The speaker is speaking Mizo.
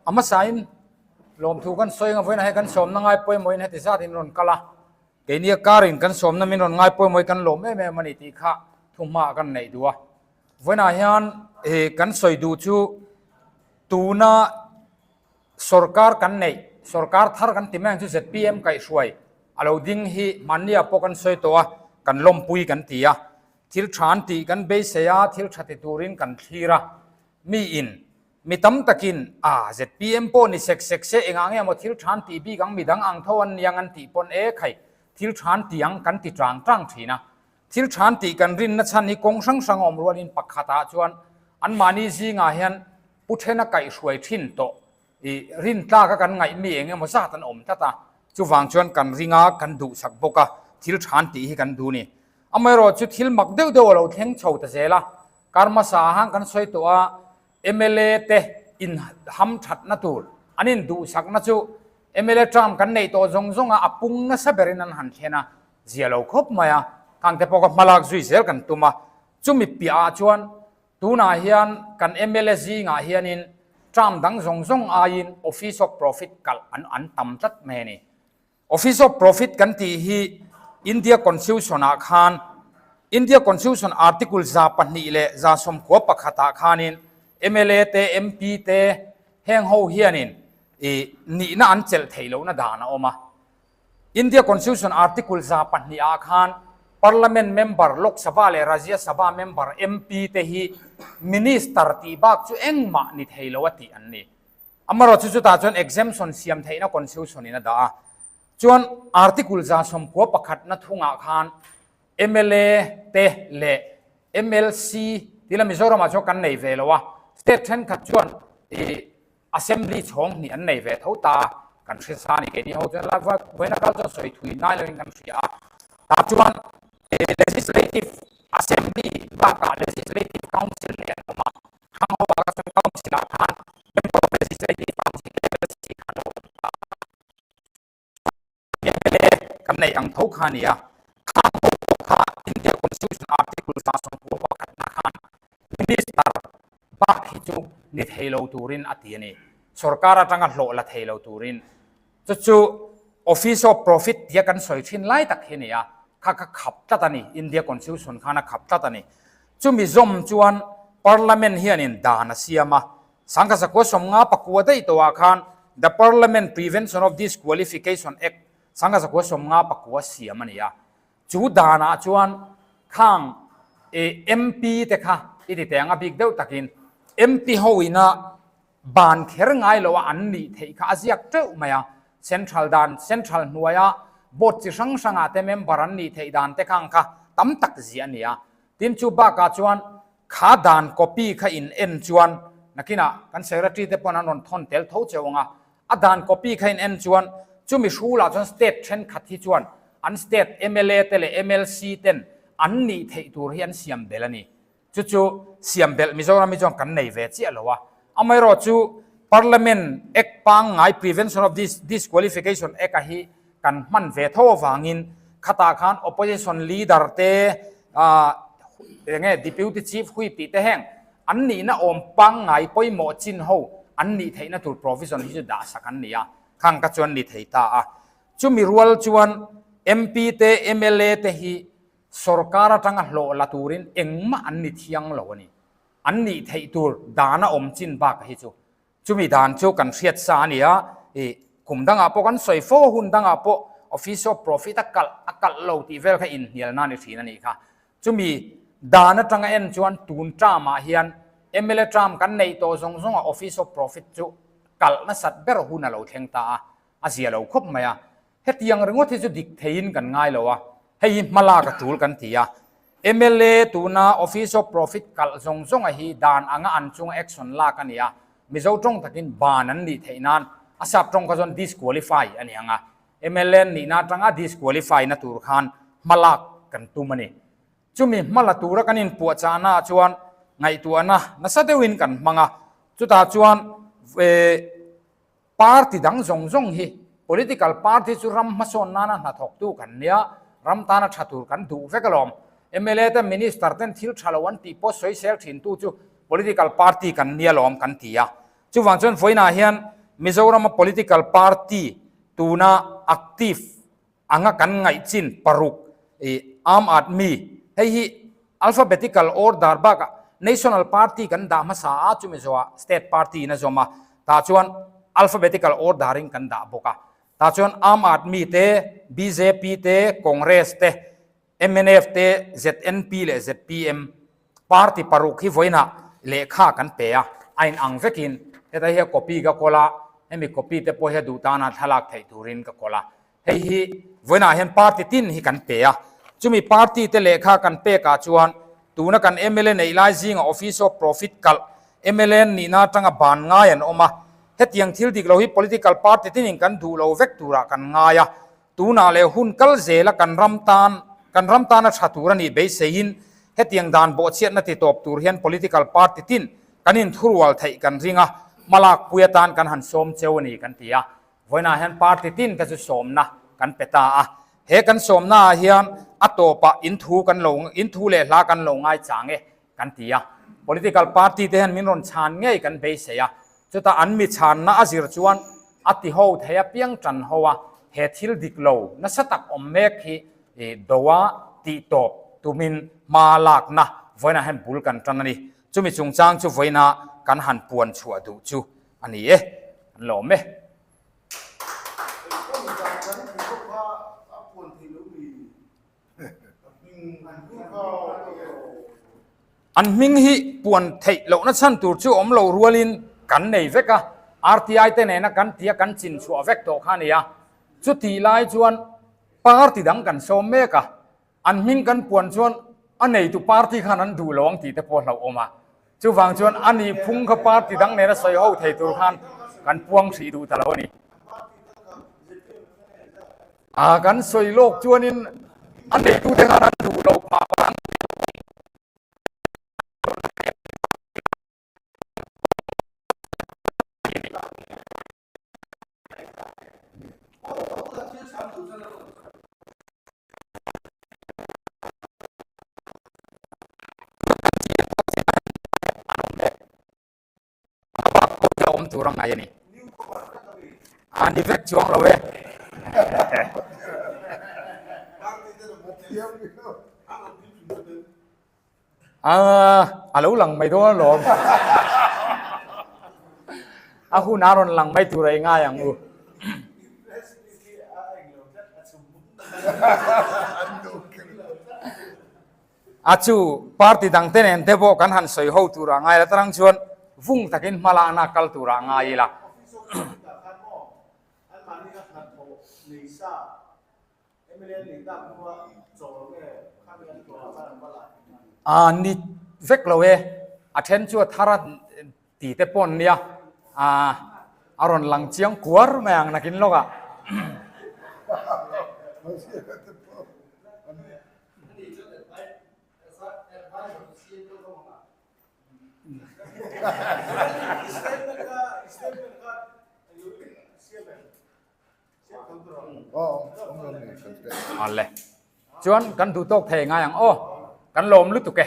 A hmasain lawmthu kan sawi anga vawiinah hian kan sawmna ngai pawimawhin heti zat in rawn kal a, keini a karin kan sawmna min rawn ngai pawimawhin kan lawm em em a ni tih kha thuhma kan neih duh a. Vawiinah hian kan sawi duh chu tuna Sorkar kan neih, sorkar thar kan ti mai ang chu zpm kaihhruai a lo ding hi hmannia pawh kan sawi tawh a, kan lawmpui kan ti a, thil tha an tih kan beisei a, thil tha ti turin kan thlir a, miin mi tam takin a zpm pawh ni sek sek se engah nge maw thil tha an tih bik ang midang ang tho an niang an tih pawn e khai thil tha an ti ang kan ti tang tang thin a, thil tha an tih kan rinna chhan hi kawng hrang hrang a awm rualin pakhatah chuan anmahni zingah hian Pu Thena kaihhruai thin tawh i rin tlak a kan ngaih mi eng emaw zat an awm tlat a, chuvang chuan kan ring a, kan duhsak bawk a, thil than tih hi kan duh ni. Amaherawh chu thil mak deuh deuh a lo thleng chho ta zel a, kar hmasa ah han kan sawi tawh a, mla te in ham thatna tur an in duhsakna chu mla term kan neih tawh zawng zawng a, a pung nasa berin an han thlen a, zia lo khawp mai a, khangte pawh kha hmalak zui zel kan tum a, chumi piah ah chuan Tunah hian kan mla zingah hianin term dang zawng zawng aiin Office of Profit kalh an an tam tlat mai a ni. Office of Profit kan tih hi India Constitution ah khan India Constitution Article 291 ah khanin mla te MP te heng ho hianin ih nihna an chelh theih lohna dan a awm a. India Constitution Article 200 ah khan Parliament member, Lok Sabha leh Rajya Sabha member, MP te hi Minister tih bak chu engmah ni thei lo a tih an ni. Amaherawhchu chu chutah chuan exemption siam theihna Constitution in a dah a. Chuan Article 91 na thungah khan mla te leh MLC ti la Mizoram ah chuan kan nei ve lo a, state thenkhat chuan ih Assembly chhawng hnih an nei ve tho ta a, kan hre sa a ni. Keini ho chuan la vawiina kal chuan sawi thui ngai loin kan hria a. Tah chuan Legislative Assembly bakah Legislative Council leh an awm a, khang ho ah kha chuan Council ah khan Member of Legislative Council leh MLC kha an lo awm ta a. Mla kan neih ang tho kha a ni a, khang ho pawh kha India Constitution Article 91 na khan Minister bak hi chu ni thei lo turin a ti a ni, sorkar atanga hlawh la thei lo turin. Chu chu Office of Profit tia kan sawi thin lai tak hi a ni a, kha kha khap tlat a ni, India Constitution khan a khap tlat a ni. Chumi zawm chuan Parliament hianin dan a siam a, 1959 daih tawhah khan The Parliament Prevention of Disqualification Act 1959 siam a ni a. Chu danah chuan khang MP te kha i ti teh ang a bik deuh takin MP ho ina ban kher ngai loh a an nih theih kha a ziak teuh mai a. Central dan, Central hnuaia board chi hrang hrangah te member an nih theih dan te khang kha tam tak ziah a ni a. Tin chu bakah chuan Kha dan copy kha in en chuan nakinah kan secretary te pawn an rawn thawn tel tho cheu ang a, a dan copy kha in en chuan chumi hrulah chuan state thenkhat hi chuan an state mla te leh mlc ten an nih theih tur hi an siam belh a ni. Chu chu siam belh Mizoram hi chuan kan nei ve chiah lo a. Amaherawh chu Parliament Act pangngai Prevention of Disqualification Act a hi kan hman ve tho avangin khatah khan opposition leader te ah enge deputy chief whip tih te heng an nihna awm pangngai pawimawh chin ho an nih theihna tur provision hi chu dah sak an ni a, khang ka chuan ni thei ta a. Chumi rual chuan MP te mla te hi sorkar atanga hlawh la turin engmah an ni thiang lo a ni. An nih theih tur dana awm chin bak hi chu Chumi dan chu kan hriat sa a ni a, ih kum dangah pawh kan sawi fo a, hun dangah pawh Office of Profit a kalh a kalh lo tih vel kha inhnialna a ni thin a nih kha. Chumi dan atanga en chuan tun term ah hian mla term kan neih tawh zawng zawngah Office of Profit chu kalh nasat ber hun a lo thleng ta a, a zia lo khawp mai a. Hetiang ringawt hi chu dik theiin kan ngai lo a, hei hi hmalak a tul kan ti a. Mla tuna Office of Profit kalh zawng zawnga hi dan anga an chunga action lak a ni a, Mizo tawng takin ban an nih theih nan a sap tawng kha chuan disqualify a ni ang a, mla an nihna atanga disqualify na tur khan hmalak kan tum a ni. Chumi hmala tura kan inpuahchahna ah chuan ngaihtuahna nasa deuhin kan hmang a, chutah chuan Party dang zawng zawng hi political party chu ram hmasawn nana hnathawktu kan nia, ram tana tha tur kan duh vek alawm. Mla te minister ten thil tha lo an tih pawh sawisel thintu chu political party kan nia lawm kan ti a. Chuvang chuan vawiinah hian Mizorama political party tuna active anga kan ngaih chin paruk i Aam Aadmi hei hi alphabetical order bakah National Party kan dah hmasa a chumi zawhah State Party in a zawm a tah chuan alphabetical order in kan dah bawk a tah chuan Aam Aadmi te bjp te Congress te mnf te ZNP leh zpm Party paruk hi vawiinah lehkha kan pe a, a inang vekin heta hi a copy ka kawl a, hemi copy te pawh hi a duh tana thlalak theih turin ka kawl a. Hei hi vawiinah hian party tin hi kan pe a, chumi party te lehkha kan pekah chuan tuna kan mla neih lai zinga Office of Profit kalh mla nihna atanga ban ngai an awm a, hetiang thil dik lo hi political party tinin kan duh lo vek turah kan ngai a, Tunah leh hun kal zela kan ram tan kan ram tana tha tur a nih beiseiin hetiang dan bawhchhiatna ti tawp tur hian political party tin kan inthurual theih kan ring a, hmalakpui atan kan han sawm cheu a ni kan ti a. Vawiinah hian party tin te chu sawmna kan pe ta a. He kan sawmnaah hian a tawpah inthu kan lo inthu leh hla kan lo ngaichang e kan ti a. Political party te hian min rawn chhan ngei kan beisei a, chutah an mi chhanna a zir chuan a ti ho thei a piang tan ho a, he thil dik lo nasa tak awm mek hi doa tih tawp tumin hma lakna vawiinah hian bul kan tan a ni. Chumi chungchang chu vawiinah kan han puan chhuah duh chu a ni e, an lawm e. An hming hi puan theih lohna chhan tur chu awm lo rualin kan nei vek a, RTI te nena kan tia kan chin chhuah vek tawh kha a ni a. Chutih lai chuan party dang kan sawm mek a, an hming kan puan chuan a neitu party khan an duh lo ang tih te pawh hlauhawm a. Chuvang chuan a nih phung kha party dang nena sawi ho thei tur khan kan puang hrih duh ta lo a ni. A kan sawi lawk chuanin a neitute khan an duh lo phah vang. A bak pawh hi a awm tur a ngai a ni. A ni vek chuang lo e. A a lo lang mai dawn alawm. A hun a rawn lang mai tur a i ngai ang u. A chu party dang te nen te pawh kan han sawi ho tur ah ngai la tarang chuan vung takin hma lakna kal tur ah ngai ila. A ni vek lo e, a then chu a thar a ti te pawh an nia, a rawn lang chiang kuar mai ang nakin lawk ah. Chuan kan duh tawk thei ngai ang aw, kan lawm lutuk e.